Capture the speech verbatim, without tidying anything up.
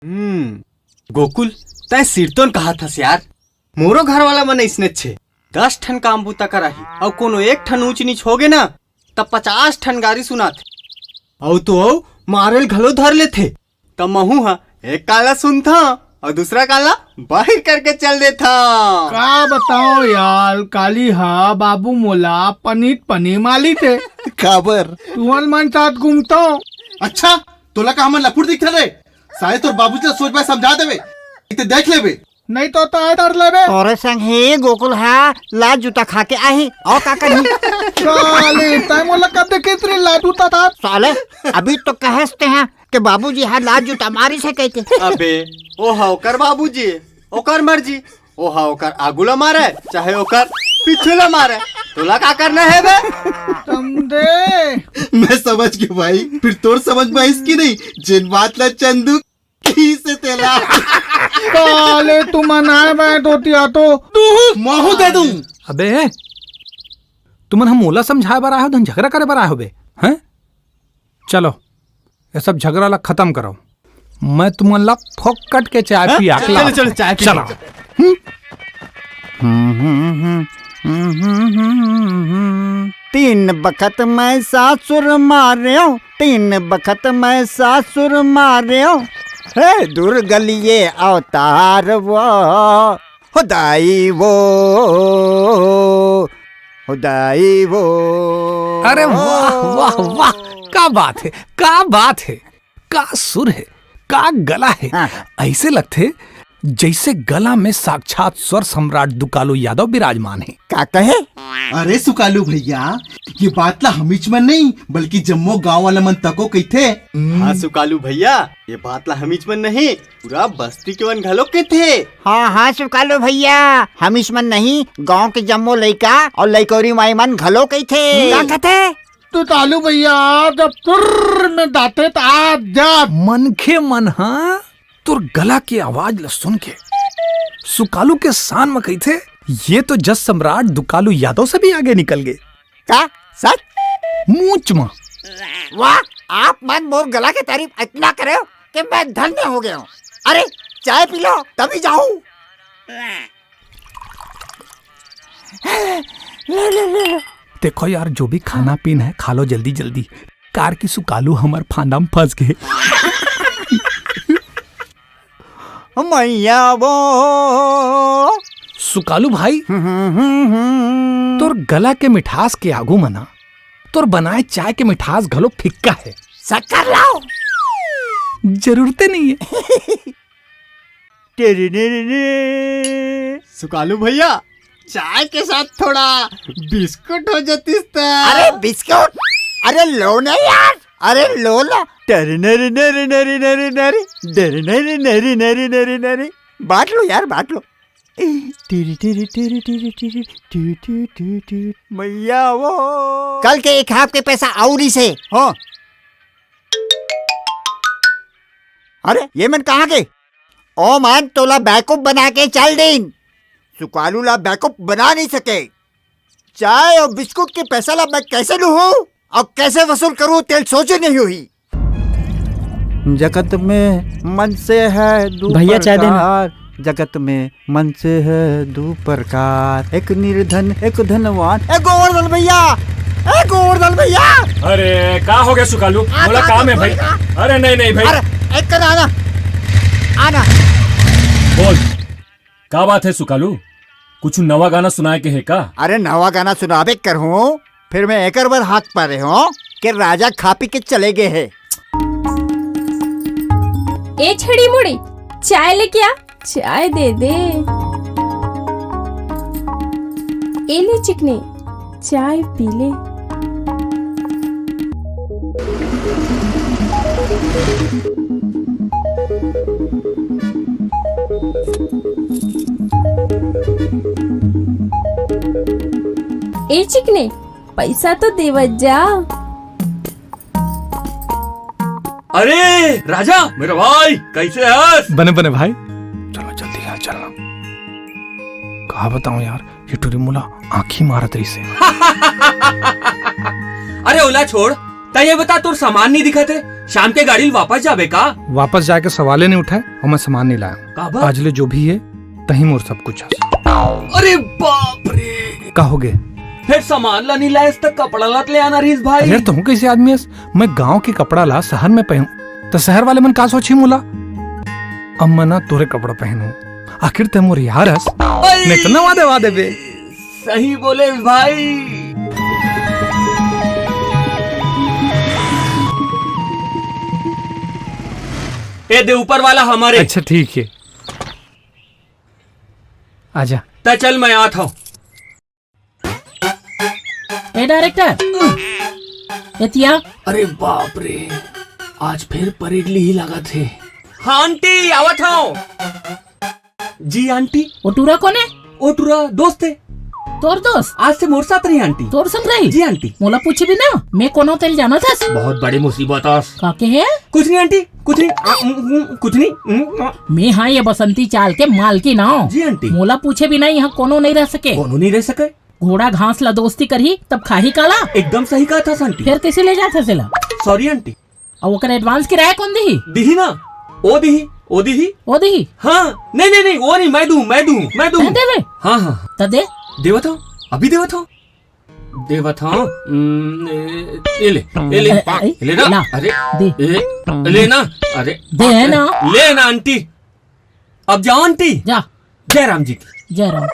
हम्म, गोकुल, तैं सिरतोन कहत हस यार। मोरो घर वाला मन अइसने छे। दस ठन काम बूता कराही, अउ कोनो एक ठन ऊंच नीच होगे ना, त पचास ठन गारी सुनाथे। अउ तो अउ मारेल घलो धर लेथे। त महू ह एक कान ला सुनथंव अउ दूसरा कान ला बाहिर करके चल देथंव। का बताओ यार, काली हा बाबू मोला पनीत पनी माली थे। काबर? तुमन मन साथ घूमतो। अच्छा, तोला का हमन लफुट दिखथे रे? साले तोर बाबूजी ला सोच बाय समझा देबे, इते देख लेबे। नहीं तो ताय डर लेबे। तोरे संग ही गोकुल हा लात जूता खा के आही, अउ का करही? साले, तैं मोला कब देखे रे लात जूता था? साले, अभी तो कहस ते हा के बाबूजी हा लात जूता मारिस हे कहिके। अबे, ओ हा ओकर बाबूजी, ओकर मर्जी, ओ हा ओकर आगू ला मारे, चाहे ओकर पीछू ला मारे, तोला का करना हे बे? समझे? मैं समझ गेंव भाई, फेर तोर समझ में आइस कि नहीं, जेन बात ला चंदू कहिस हे तेला। साले तुमन आय बाय धोती आतो। महू दे दूं। अबे, तुमन हा मोला समझाय बर आय हो, धन झगरा करे बर आय हो बे? हैं? चलो, ये सब झगरा ला खतम करो। मैं तुमन ला फोकट के चाय हाँ? पिया के चलो, लाऊं। चलो, चाय पी चलो। लेंगे। हम्म? तीन बखत मैं सासुर मारेंव, तीन बखत मैं सासुर मारेंव, हे दुर्गलिये अवतार वो, हो दाई वो, हो दाई वो। अरे वाह, वाह, वाह, का बात हे, का बात हे, का सुर हे, का गला हे। हाँ। अइसे लगथे जइसे गला में साक्षात स्वर सम्राट दुकालू यादव विराजमान हे। का कहे? अरे सुकालू भैया, ये बात ला हमीच मन नहीं, बल्कि जम्मो गांव वाला मन तको कहिथे। हाँ सुकालू भैया, ये बात ला हमीच मन नहीं, पूरा बस्ती के मन घलो कहिथे। हाँ, हाँ, सुकालू भैया, हमीच मन नहीं, गांव के जम्मो लइका अउ लइकोरी माई मन घलो कहिथे। हम्म। का कहिथे? सुकालू भैया, जब तुर्र में दाते त आ जा। मनखे मन हा तोर गला के आवाज ल सुन के सुकालू के शान म कहिथे, "ये तो जस सम्राट दुकालू यादव से भी आगे निकल गे।" का? सच? मूंच म। वाह, आप मन मोर गला के तारीफ इतना करे हो कि मैं धन्य हो गया हूँ। अरे, चाय पी लो, तभी जाऊँ। ले, ले, ले, ले। देखो यार, जो भी खाना पीना है, खा लो जल्दी जल्दी। कार की सुकालू हमर फांदा में फंस गए। मैया वो। सुकालू भाई, हम्म, हम्म, हम्म। तोर गला के मिठास के आगू मना, तोर बनाए चाय के मिठास घलो फिक्का है। शक्कर लाओ। जरूरते नहीं है। टेरे ने रे ने। सुकालू भैया, चाय के साथ थोड़ा बिस्कुट हो जातिस त। अरे बिस्कुट? अरे लो ना यार, अरे लो ना। टेरे ने रे ने रे ने रे ने रे ने रे। टेरे ने रे ने रे ने रे ने रे ने रे। बांट लो यार, बांट लो। टेरे टेरे टेरे टेरे टेरे टू टू टू टू। मैया वो। कल के एक हाफ के पैसा अउ रहिसे। हाँ। अरे ये मन कहाँ के? ओ मन तोला बेवकूफ बना के चल दीन। सुकालू ला बेवकूफ बना नहीं सके। चाय अउ बिस्कुट के पैसा ला मैं कैसे लूहूं अउ कैसे वसूल करूं, तेला सोचे नहीं हुई। जगत में मनसे है दू भैया, चाय देना। प्रकार, जगत में मनसे है दू प्रकार, एक निर्धन, एक धनवान। ए गोवर्धन भैया, ए गोवर्धन भैया। अरे का हो गया सुकालू? आ, बोला, आ, काम है भाई। आ। अरे नहीं, नहीं भाई। अरे एक कर आना, आना। बोल, का बात है सुकालू? कुछ नवा गाना सुनाए के है का? अरे नवा गाना सुनाबे करहूँ, फेर मैं एकर बर हाथ पारे हों कि राजा खा पी के चले गए हैं। ए छड़ी मुड़ी, चाय लेके आ, चाय दे दे। ए ले चिकने, चाय पी ले। ए चिकने, पैसा तो देवत जा। अरे राजा, मेरा भाई, कैसे हस? बने बने भाई, चलो जल्दी यार, चलना। का बताऊं यार, ये टुरी मोला आंखी मारत रहिसे। अरे ओला छोड़, त ये बता, तोर सामान नहीं दिखत हे, शाम के गाड़ी ल वापस जाबे का? वापस जाए के सवाले नहीं उठे अउ मैं सामान नहीं लाया हूँ। काबर? आज ले जो भी हे, तहीं मोर सब कुछ हस। अरे बाप रे! का होगे? फेर सामान ला नहीं लायस त कपड़ा ला त ले आना रहिस भाई। अरे यार, तहूँ कइसे आदमी हस? मैं गांव के कपड़ा ला शहर में पहनूं त शहर वाले मन का सोचही मोला? अब मैं ना तोरे कपड़ा पहनूं, आखिर तैं मोर यार हस। अई! नहीं त नवा देवा देबे। सही बोले भाई। ए दे ऊपर वाला हमरे। अच्छा ठीक हे, आजा। त चल मैं आत हूँ। ए डायरेक्टर, एतिया। अरे बाप रे, आज फेर परेड ली ही लागत हे। हाँ आंटी, आवत हूँ। जी आंटी। ओ टूरा कोन हे? ओ टूरा दोस्त हे। तोर दोस्त? आज से मोर साथ रही आंटी। तोर संग रही? जी आंटी। मोला पूछे भी ना, मैं कोनो तेल जानत हस? बहुत बड़ी मुसीबत आस। का के हे? कुछ नहीं आंटी, कुछ नहीं, आ, उम, उम, कुछ नहीं, उम, आ। मैं हाँ ये बसंती चाल के मालकिन हूँ। जी आंटी। मोला पूछे बिना यहाँ कोनो नहीं रह सके। कोनो नहीं रह सके। घोड़ा घास ला दोस्ती करही तब खाही काला। एकदम सही कहा था आंटी। फिर कैसे ले जात हस एला? Sorry aunty. अउ ओकर एडवांस किराया कौन दिही? दिही ना, ओ दिही, ओ दिही। ओ दिही? हाँ, नहीं नहीं नहीं, वो नहीं, मैं दूँ, मैं दूँ, मैं दूँ। मैं देवे? हाँ हाँ। त दे। देवत हूँ, अभी देवत हूँ। देवत हूँ। हम्म, ए, ए ले, ए ले, ए, ए, ए ले ना। ला। अरे, दे। ए, ले ना। अरे, दे ना। ले ना आंटी। अब जाओ आंटी। जा। जय राम जी की। जय राम।